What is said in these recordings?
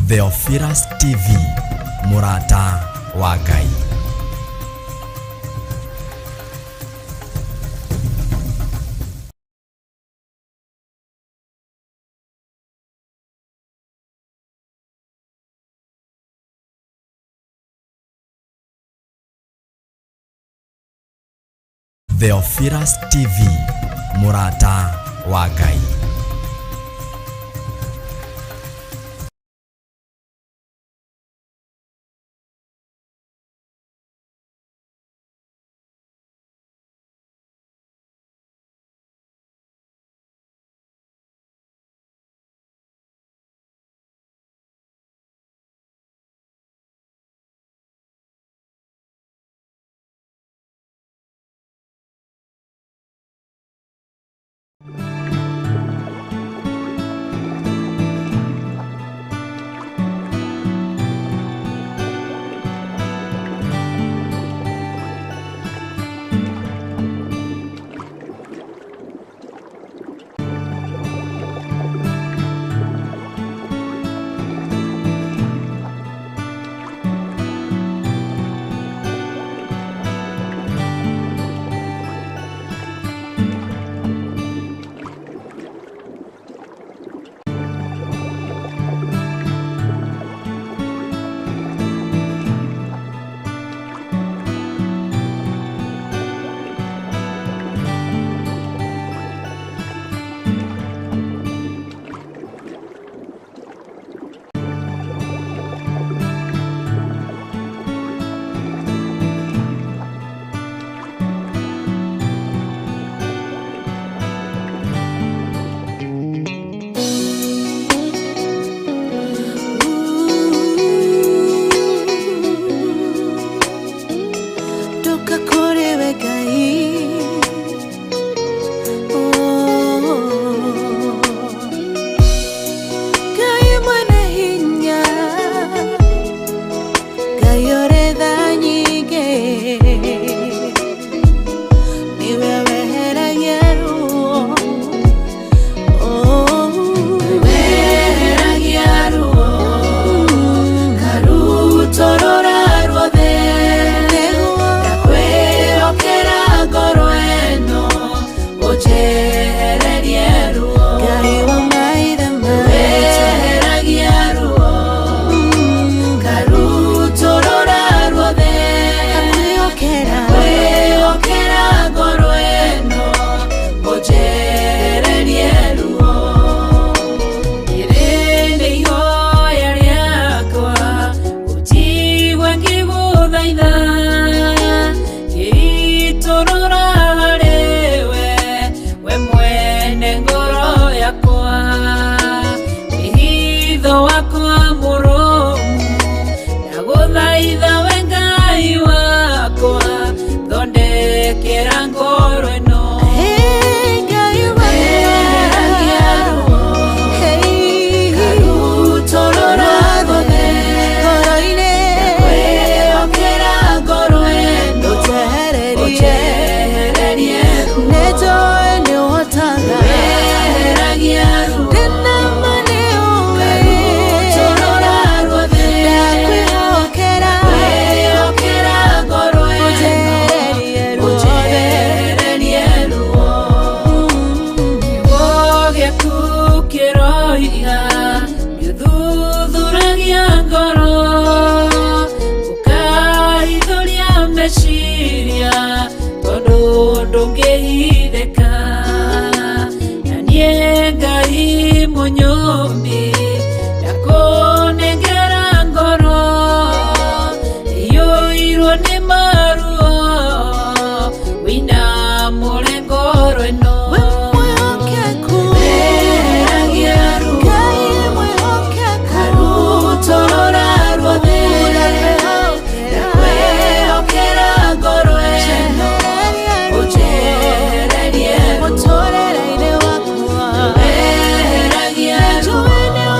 Theophilus TV, mũrata wa Ngai. Theophilus TV, mũrata wa Ngai. Ndoka kũrĩ we Ngai. Oh. Ngai mwene hinya, Ngai ũrĩ tha nyingĩ, nĩwe weheragia ruo. Oh. Weheragia ruo karutorora ruothe. Nĩguo. Ndakwĩhokera ngoro ĩno ũnjehererie ruo. Ngai wa maithe maitũ. Weheragia ruo karutorora ruothe. Ndakwĩhokera. Kwĩhokera ngoro ĩno ũnjehererie ruo. Rĩrĩ nĩ ihoya rĩakwa ũnjigue ngĩgũthaitha, ngĩitũrũra harĩ we, we mwene ngoro yakwa, wĩhitho wakwa mũrũmu. Ndagũthaitha we Ngai wakwa, thondekera ngoro ĩno. Hey, Ngai wakwa. Weheragia ruo Hey. karutorora ruothe. Ngoro-inĩ. Kwĩhokera ngoro ĩno Ũnjehererie. ũnjehererie ruo. Nĩnjũĩ nĩũhotaga. Weheragia ruo Ndĩna ma nĩũĩ. karutorora ruothe. Ndakwĩhokera. Kwĩhokera ngoro ĩno Ũnjehererie ruothe. ũnjehererie ruo. Kiugo gĩaku kĩroiga gĩthuthuragia ngoro, ũkahithũria meciria, tondũ ndũngĩhithĩka. Na niĩ Ngai mũnyũmbi ndakũnengera ngoro iyũirwo nĩ maruo, wĩinamũre ngoro ĩno. We mwĩhokeku. Weheragia ruo Ngai mwĩhokeku. karutorora ruothe. Ndakwĩhokera ngoro ĩno ũnjehererie ruo. Mũtũrĩre-inĩ wakwa. Weheragia ruo Njũĩ nĩũhotaga.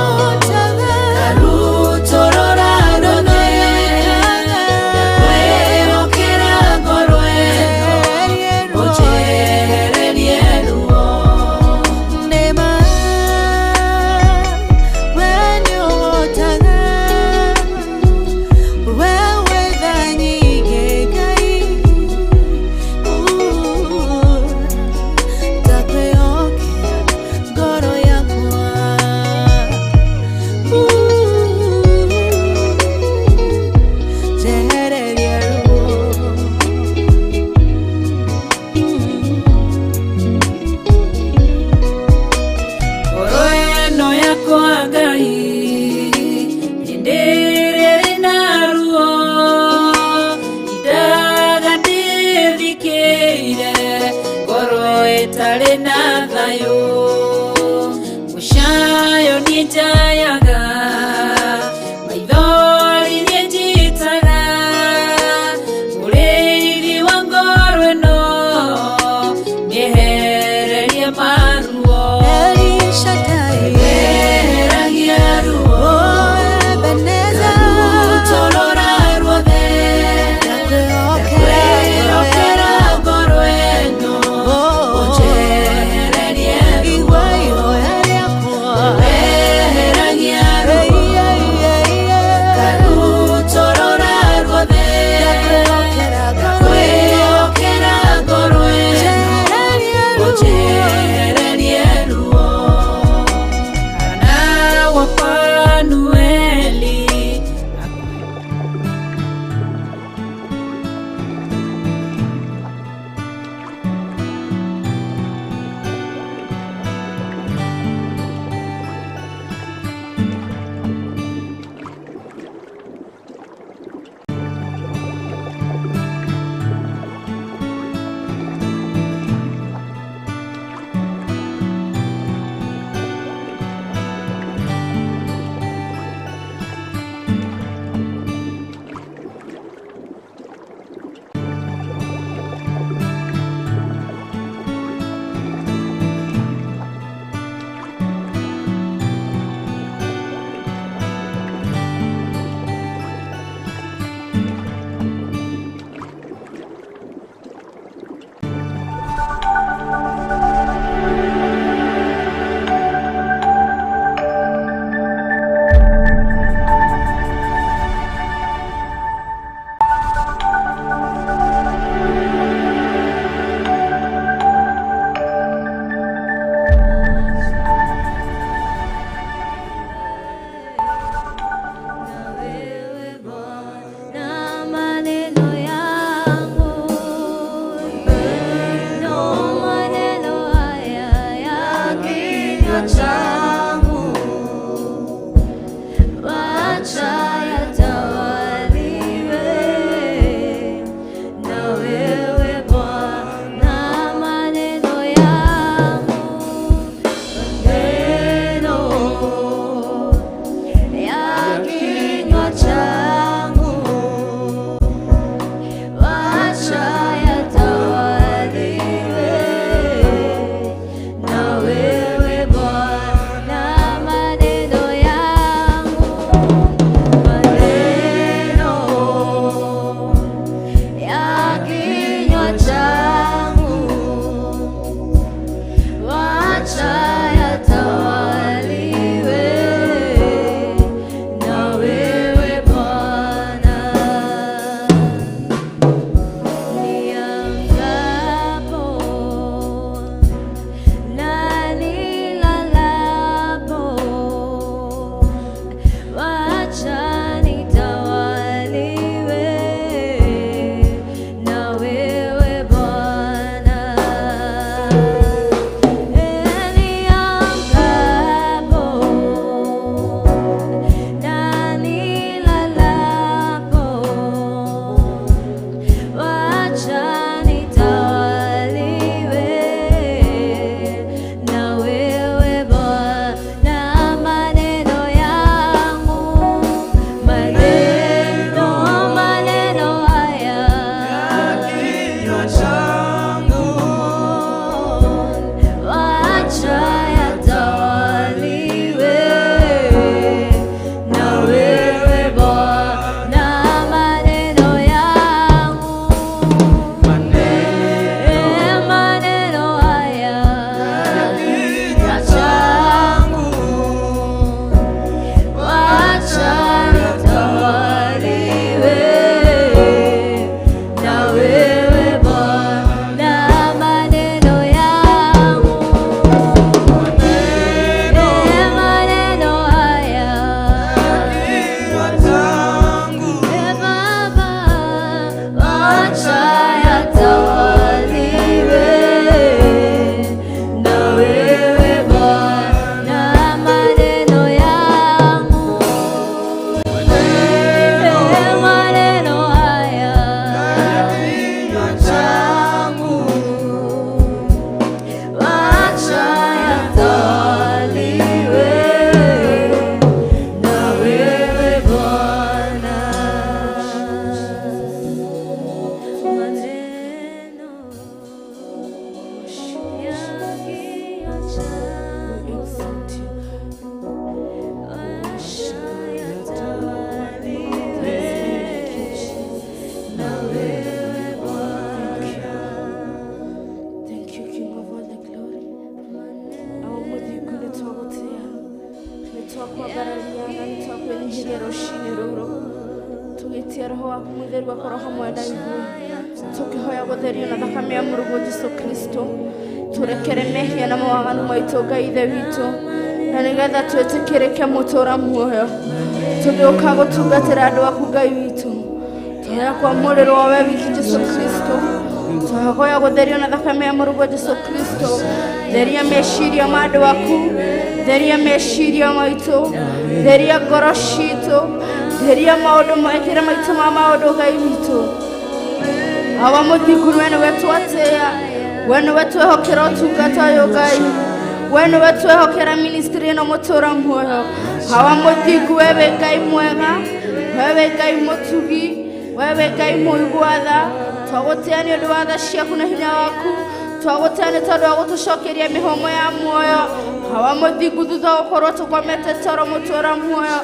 Niĩ njayaga maithori niĩ njitaga mũrĩithi wa ngoro ĩno mĩehererie maruo El Shaddai, Eheragia ruo oh Ebenezer, Rutorora ruothe ndakwĩhokera Kwĩhokera ngoro ĩno Oh, ũnjehererie ruo igua ihoya rĩakwa. Eheragia ruo Ei, ei, ei, ei. Rutorora ruothe Ndakwĩhokera ngoro ĩno. Kwĩhokera ngoro ĩno Njehererie ruo. Ũnjehererie ruo Hana wa Fanueli Wewe Bwana maneno yangu, no maneno haya ya kinywa changu, wacha yatawaliwe na wewe Bwana maneno yangu, maneno ya kinywa changu, wacha yatawaliwe na wewe Bwana. Twakwambararia na nĩ twakwĩnyihiria rũcinĩ rũrũ tũgĩtia roho waku mũtheru akorwo hamwe na ithuĩ tũkĩhoya gũtherio na thakame ya mũrũguo Jesũ Kristo tũrekere mehia na mawaganu maitũ Ngai Ithe witũ na nĩgetha twĩtĩkĩrĩke mũtũra muoyo tũgĩũka gũtungatĩra andũ aku Ngai witũ tũhoya kwamũrĩrwo we wiki Jesũ Kristo tũhoya gũtherio na thakame ya mũrũguo Jesũ Kristo theria meciria ma andũ aku theria meciria maitũ theria ngoro citũ theria maũndũ mekĩre maitũ ma maũndũ Ngai witũ awa mũthingu we nĩwe twatĩĩa we nĩwe twehokera ũtungata ũyũ Ngai we nĩwe twehokera ministry ĩno mũtũra muoyo awa mũthingu we wĩ Ngai mwega we wĩ Ngai mũtugi we wĩ Ngai mũigua tha twagũtĩĩa nĩ ũndũ wa tha ciaku na hinya waku twagũtĩĩa nĩ tondũ wa gũtũcokeria mĩhũmũ ya muoyo awa mũthingu thutha wa gũkorwo tũkomete toro mũtũra muoyo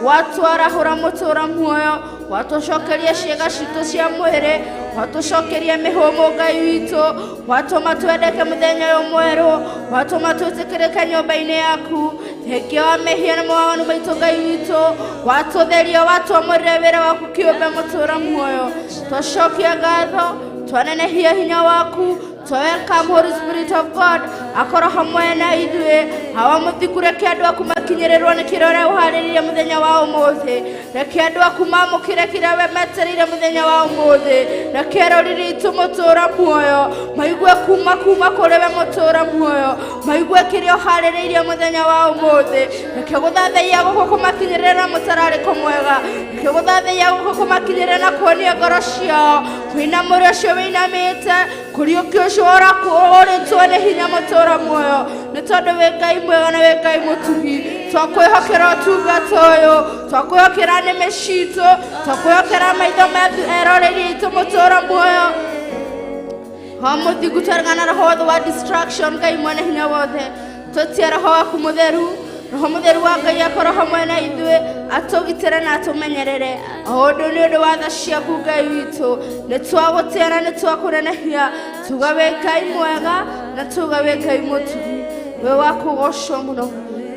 watwarahũra mũtũra muoyo watũcokeria ciĩga citũ cia mwĩrĩ watũcokeria mĩhũmũ Ngai witũ watũma twendeke mũthenya ũyũ mwerũ watũma twĩtĩkĩrĩke nyũmba-inĩ yaku thengia wa mehia na mawaganu maitũ Ngai witũ watũtheria watwamũrĩra wĩra waku kĩũmbe mũtũra muoyo twacokia ngatho twanenehia hinya waku welcome Holy Spirit of God akorwo hamwe na ithuĩ hawa mũthingu reke andũ aku makinyĩrĩrwo nĩ kĩrĩa ũrĩa ũharĩrĩirie mũthenya wa ũmũthĩ reke andũ aku mamũkĩre kĩrĩa we metereire mũthenya wa ũmũthĩ reke eroreri aitũ mũtũra muoyo maigue kuma kũrĩ we mũtũra muoyo maigue kĩrĩa ũharĩrĩirie mũthenya wa ũmũthĩ reke gũthathaiya gũkũ kũmakinyĩrĩre na mũtararĩko mwega reke gũthathaiya gũkũ kũmakinyĩrĩre na kuonia ngoro ciao kũinamũra ũcio wĩinamĩte kũriũkia ũcio ũrĩtwo nĩ hinya mũtũra muoyo nĩ tondũ wĩ Ngai mwega na wĩ Ngai mũtugi twakwĩhokera ũtungata ũyũ twakwĩhokera nĩmĩ citũ twakwĩhokera maitho ma eroreri aitũ mũtũra muoyo hawa mũthingu twarĩgana roho wothe wa distraction Ngai mwene hinya wothe tũtie roho waku mũtheru roho mũtheru wa Ngai akorwo hamwe na ithuĩ atũgitĩre na atũmenyerere o ũndũ nĩ ũndũ wa tha ciaku Ngai witũ nĩ twagũtĩĩa na nĩ twakũnenehia tuga wĩ Ngai mwega na tuga wĩ Ngai mũtugi wĩ wa kũgocwo mũno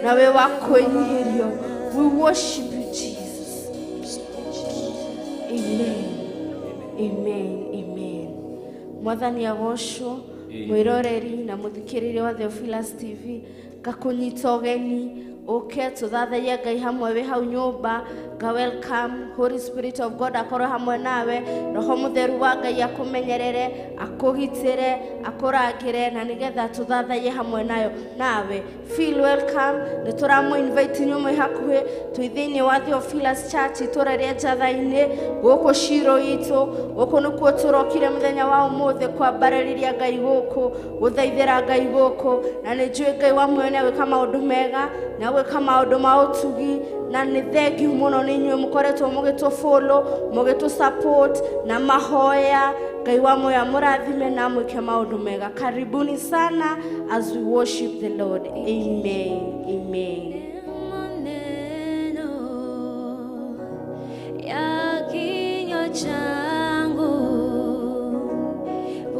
na wĩ wa kwĩnyihĩrio. We worship you, Jesus. Amen. Amen. Amen. Mwathani agocwo mwĩroreri na mũthikĩrĩria wa Theophilus TV ngakũnyita ũgeni ũke tũthathaiye Ngai hamwe wĩ hau nyũmba nga welcome Holy Spirit of God akorwo hamwe nawe roho mũtheru wa Ngai akũmenyerere akũgitĩre akũrangĩre na nĩgetha tũthathaiye hamwe nayo nawe feel welcome nĩ tũramũ invite inyuĩ mwĩ hakuhĩ twĩ thĩinĩ wa Theophilus Church itũra rĩa Njatha-inĩ gũkũ Shiro itũ gũkũ nĩkuo tũrokire mũthenya wa ũmũthĩ kwambarĩrĩria Ngai gũkũ gũthaithĩra Ngai gũkũ na nĩ njũĩ Ngai wa muoyo nĩ agwĩka maũndũ mega nĩ agwĩka maũndũ ma ũtugi na nĩ thengiũ mũno nĩ inyuĩ mũkoretwo mũgĩtũ follow mũgĩtũ support na mahoya Ngai wa muoyo amũrathime na amwĩke maũndũ mega. Karibuni sana as we worship the Lord. Amen. Amen. Maneno ya kinywa changu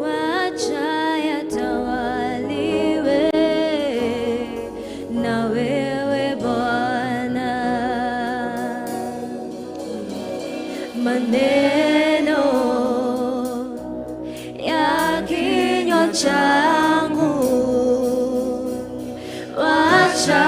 wacha yatawaliwe na wewe Bwana. Maneno ya kinywa changu wacha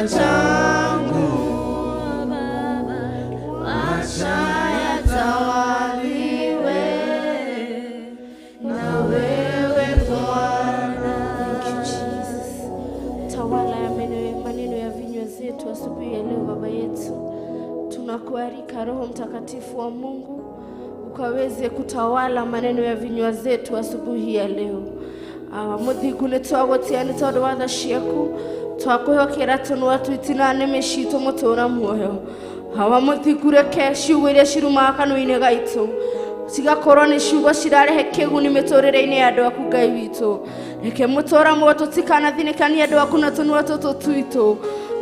changu Wacha yatawaliwe na wewe Bwana. Thank you, Jesus. Tawala ya maneno ya vinywa zetu asubuhi ya leo Baba yetu. Tunakualika Roho Mtakatifu wa Mungu ukaweze kutawala maneno ya vinywa zetu asubuhi ya leo. Muthingu nĩ twagũtĩa nĩ tondũ wa tha ciaku, twakwĩhokera tũnua twitũ na nĩmĩ citũ mũtũra muoyo. Awa Mũthingu, reke ciugo iria cirumaga kanua-inĩ gaitũ cigakorwo nĩ ciugo cirarehe kĩguni mĩtũrĩre-inĩ ya andũ aku Ngai witũ. Reke mũtũra muoyo tũtikanathinĩkanie andũ aku na tũnua tũtũ twitũ.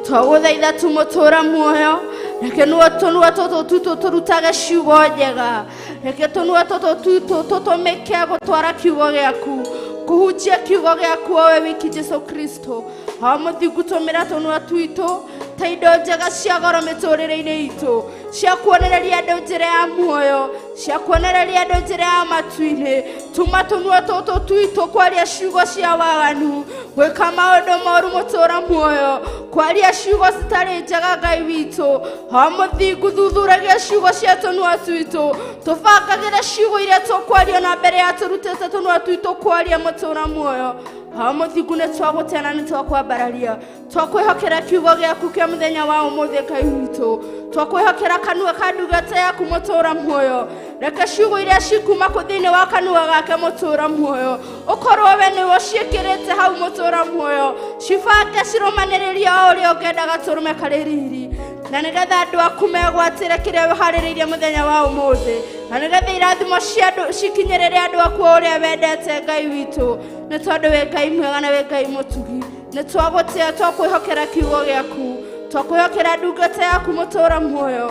Twagũthaitha tu mũtũra muoyo, reke tũnua tũtũ twitũ tũrutage ciugo njega. Reke tũnua tũtũ twitũ tũtũmĩke gũtwara kiugo gĩaku, kũhunjia kiugo gĩaku o we wiki Jesu Kristo. Awa Mũthingu, tũmĩra tũnua twitũ ta indo njega cia goro mĩtũrĩre-inĩ itũ, cia kuonereria andũ njĩra ya muoyo, cia kuonereria andũ njĩra ya matu-inĩ. Tũma tũnua tũtũ twitũ kwaria ciugo cia waganu, gwĩka maũndũ moru mũtũra muoyo, kwaria ciugo citarĩ njega Ngai witũ. Awa Mũthingu, thuthuragia ciugo cia tũnua twitũ, tũbangagĩre ciugo iria tũkwaria na mbere ya tũrutĩte tũnua twitũ kwaria mũtũra muoyo. Awa Mũthingu, nĩ twagũtĩa na nĩ twakwambararia, twakwĩhokera kiugo gĩaku kĩa mũthenya wa ũmũthĩ Ngai witũ. Twakwĩhokera kanua ka ndungata yaku mũtũra muoyo. Reke ciugo iria cikuma kũ thĩinĩ wa kanua gake mũtũra muoyo, ũkorwo we nĩwe ũciĩkĩrĩte hau mũtũra muoyo, cibange cirũmanĩrĩrie o ũrĩa ũngĩendaga tũrũme karĩ riri, na nĩgetha andũ aku megwatĩre kĩrĩa ũharĩrĩirie mũthenya wa ũmũthĩ, na nĩgetha irathimo cia andũ cikinyĩrĩre andũ aku o ũrĩa wendete Ngai witũ. Nĩ tondũ wĩ Ngai mwega na wĩ Ngai mũtugi. Nĩ twagũtĩa, twakwĩhokera kiugo gĩaku, twakwĩhokera ndungata yaku mũtũra muoyo.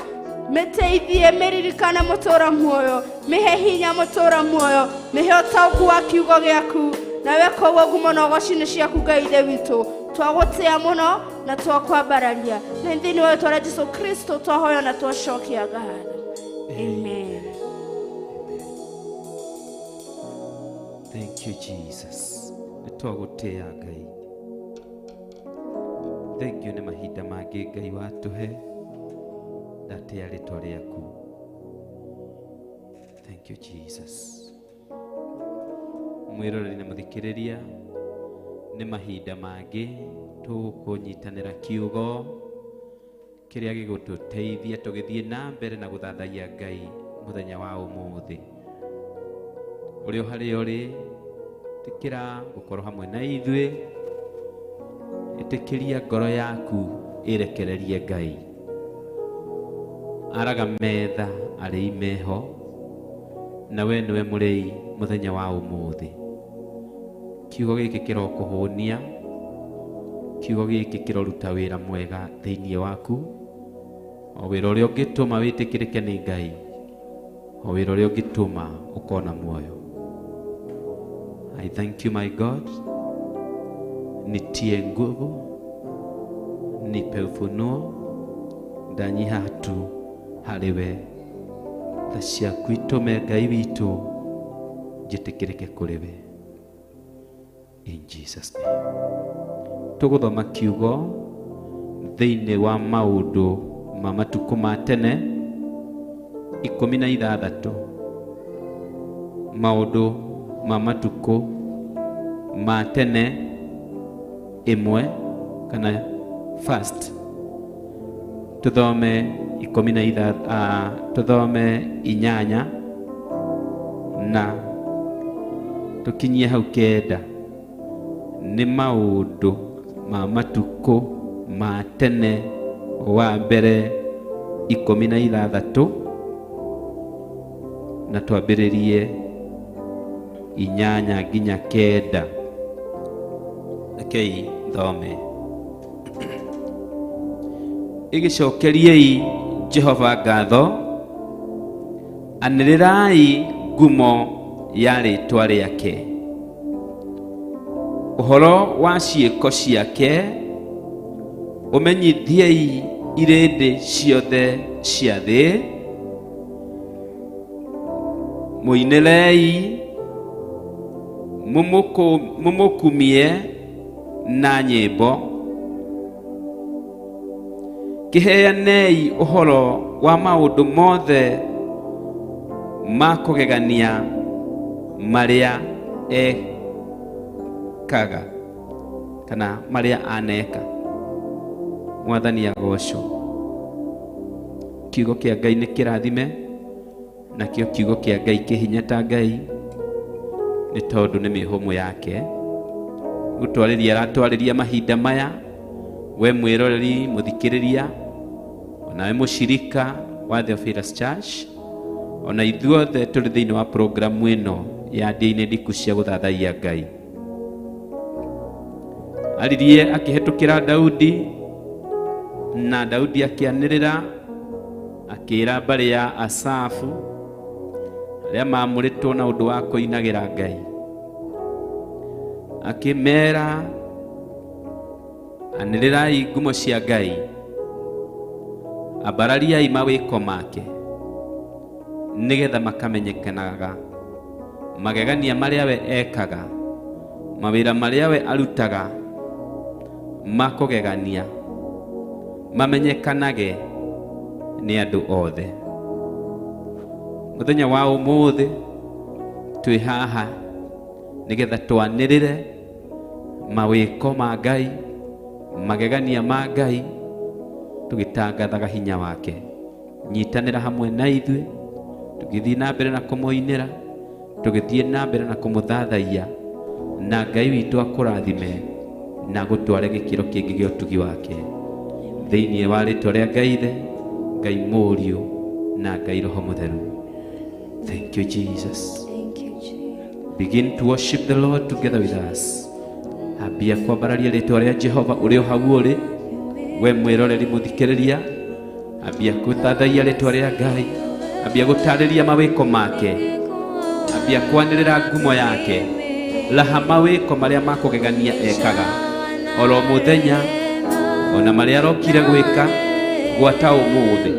Mĩteithie, mĩririkane mũtũra muoyo, mĩhe hinya mũtũra muoyo, mĩhe ũtaũku wa kiugo gĩaku, nawe koguo ngumo na ũgoci nĩ ciaku Ngai Ithe witũ. Twagũtĩa mũno na twakwambararia, na thĩinĩ wa rĩĩtwa rĩa Jesu Kristo twahoya na twacokia ngatho. Amen. Thank you, Jesus. Nĩ twagũtĩa Ngai. Thank you nĩ mahinda mangĩ Ngai watũhe. Ndatĩa rĩtwa rĩaku. Thank you, Jesus. Mwĩroreri na mũthikĩrĩria, nĩ mahinda mangĩ tũkũnyitanĩra kiugo kĩrĩa gĩgũtũteithia tũgĩthiĩ na mbere na gũthathaiya Ngai mũthenya wa ũmũthĩ. Ũrĩa harĩa ũrĩ, ĩtĩkĩra gũkorwo hamwe na ithuĩ, ĩtĩkĩria ngoro yaku ĩrekererie Ngai. Araga metha arĩi meho, na we nĩwe mũrĩi mũthenya wa ũmũthĩ. Kiugo gĩkĩ kĩrokũhũnia, kiugo gĩkĩ kĩroruta wĩra mwega thĩinĩ waku, o wĩra ũrĩa ũngĩtũma wĩtĩkĩrĩke nĩ Ngai, o wĩra ũrĩa ũngĩtũma ũkona muoyo. I thank you, my God. Nitie nguvu, nipe ufunuo, ndanyiha tu harĩ we. Tha ciaku itũme Ngai witũ njĩtĩkĩrĩke kũrĩ we. In Jesus name. Tũgũthoma kiugo thĩinĩ wa maũndũ ma matukũ ma tene 16. Maũndũ ma matukũ ma tene 1 kana first, tuthome 16, tuthome 8 na tukinyie hau 9. Nĩ maũndũ ma matukũ ma tene wa mbere 16 na twambĩrĩrie 8 nginya 9. Rekei thome. Ĩgĩcokeriei Jehova ngatho, anĩrĩrai ngumo ya rĩĩtwa rĩake. Ũhoro wa ciĩko ciake ũmenyithiei irĩndĩ ciothe cia thĩ. Mũinĩrei, mũmũkumie na nyĩmbo, Kĩheanei ũhoro wa maũndũ mothe ma kũgegania marĩa ekaga kana marĩa aneka. Mwathani agocwo. Kiugo kĩa Ngai nĩ kĩrathime, nakĩo kiugo kĩa Ngai kĩhinya ta Ngai, nĩ tondũ nĩ mĩhũmũ yake. Gũtwarĩria aratwarĩria mahinda maya, we mwĩroreri mũthikĩrĩria, onawe mũcirika wa Theophilus Church, ona ithuothe tũrĩ thĩinĩ wa programu ĩno ya ndĩa-inĩ ndiku cia gũthathaiya Ngai. Aririe akĩhetũkĩra Daudi, na Daudi akĩanĩrĩra akĩĩra mbarĩ ya Asafu arĩa maamũrĩtwo na ũndũ wa kũinagĩra Ngai, akĩmeera anĩrĩrai ngumo cia Ngai, ambarariai mawĩko make, nĩgetha makamenyekanaga magegania marĩa we ekaga, mawĩra marĩa we arutaga ma kũgegania mamenyekanage nĩ andũ othe. Mũthenya wa ũmũthĩ twĩ haha nĩgetha twanĩrĩre mawĩko ma Ngai, magegania ma Ngai, tũgĩtangathaga hinya wake. Nyitanĩra hamwe na ithuĩ tũgĩthiĩ na mbere na kũmũinĩra, tũgĩthiĩ na mbere na kũmũthathaiya, na Ngai witũ akũrathime na gũtware gĩkĩro kĩngĩ gĩa ũtugi wake. Thĩinĩ wa rĩtwa rĩa Ngai Ithe, Ngai Mũriũ na Ngai Roho Mũtheru. Thank you, Jesus. Thank you, Jesus. Begin to worship the Lord together with us. Ambia kwambararia rĩtwa rĩa Jehova ũrĩ o hau ũrĩ, we mwĩroreri mũthikĩrĩria, ambia gũthathaiya rĩtwa rĩa Ngai, ambia gũtarĩria mawĩko make, ambia kwanĩrĩra ngumo yake, raha mawĩko marĩa ma kũgegania ekaga oro mũthenya, ona marĩa arokire gwĩka gwata ũmũthĩ.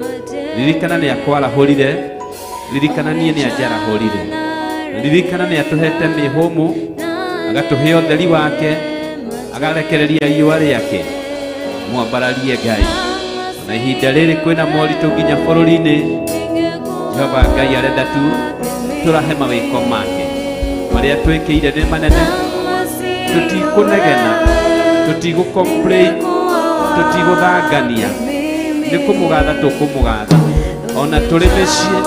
Ririkana nĩ akwarahũrire, ririkana niĩ nĩ anjarahũrire, ririkana nĩ atũhete mĩhũmũ, agatũhe ũtheri wake, agarekereria riũa rĩake. Mwambararie Ngai. Na ihinda rĩrĩ kwĩna moritũ nginya bũrũri-inĩ, Jehova Ngai arenda tu tũrahe mawĩko make marĩa twĩkĩire nĩ manene. Tũtikũnegena, tũtigũ-complain, tũtigũthangania, nĩ kũmũgatha tũkũmũgatha, ona tũrĩ mĩciĩ,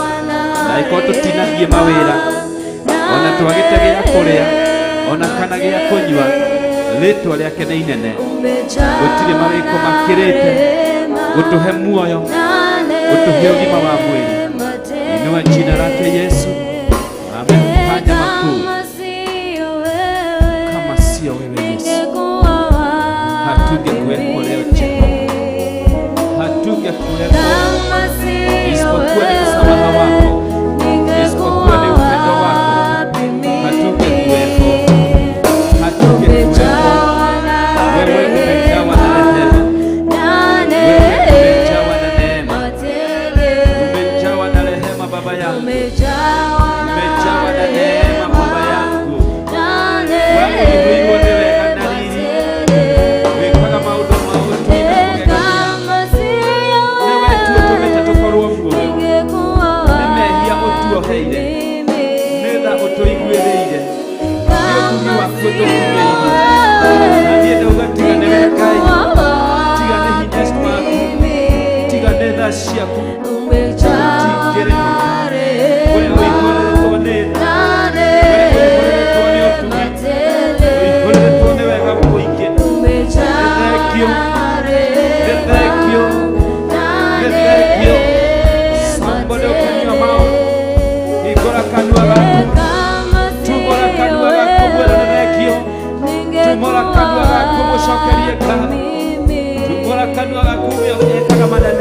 na ĩkorwo tũtinathiĩ mawĩra, ona twagĩte gĩa kũrĩa, ona kana gĩa kũnyua, rĩtwa rĩake nĩ inene. Gũtirĩ mawĩko makĩrĩte gũtũhe muoyo, gũtũhe ũgima wa mwĩrĩ. Inua jina lake Yesu, amefanya makuu. Kama sio wewe Yesu, hatungekuwepo leo Jehova, hatungekuwepo isipokuwa ni msamaha wako, isipokuwa ni upendo wako, hatungekuwepo, hatungekuwepo. Wewe umejawa na rehema, wewe umejawa na neema, umejawa na rehema Baba yangu, umejawa na neema Baba yangu. Wewe ũiguirwo nĩ wega na riri, wĩkaga maũndũ ma ũtugi na kũgegania. Nĩwe tu ũtũmĩte tũkorwo muoyo, nĩ mehia ũtuoheire, nĩ tha ũtũiguĩrĩire, nĩ ũtugi waku ũtũkuĩire. Na niĩ ndauga tiga nĩwe Ngai, tiga nĩ hinya waku, tiga nĩ tha ciaku, tũtingĩrĩ ho. We ũihũrĩtwo nĩ tha, we ũihũrĩtwo nĩ ũtugi, ũihũrĩtwo nĩ wega mũingĩ. Nĩ thengiũ, nĩ thengiũ, nĩ thengiũ. Somebody open your mouth. Hingũra kanua gaku, tumũra kanua gaku mwĩre nĩ thengiũ. Tumũra kanua gaku mũcokerie ngatho. Tumũra kanua gaku uge ekaga manene.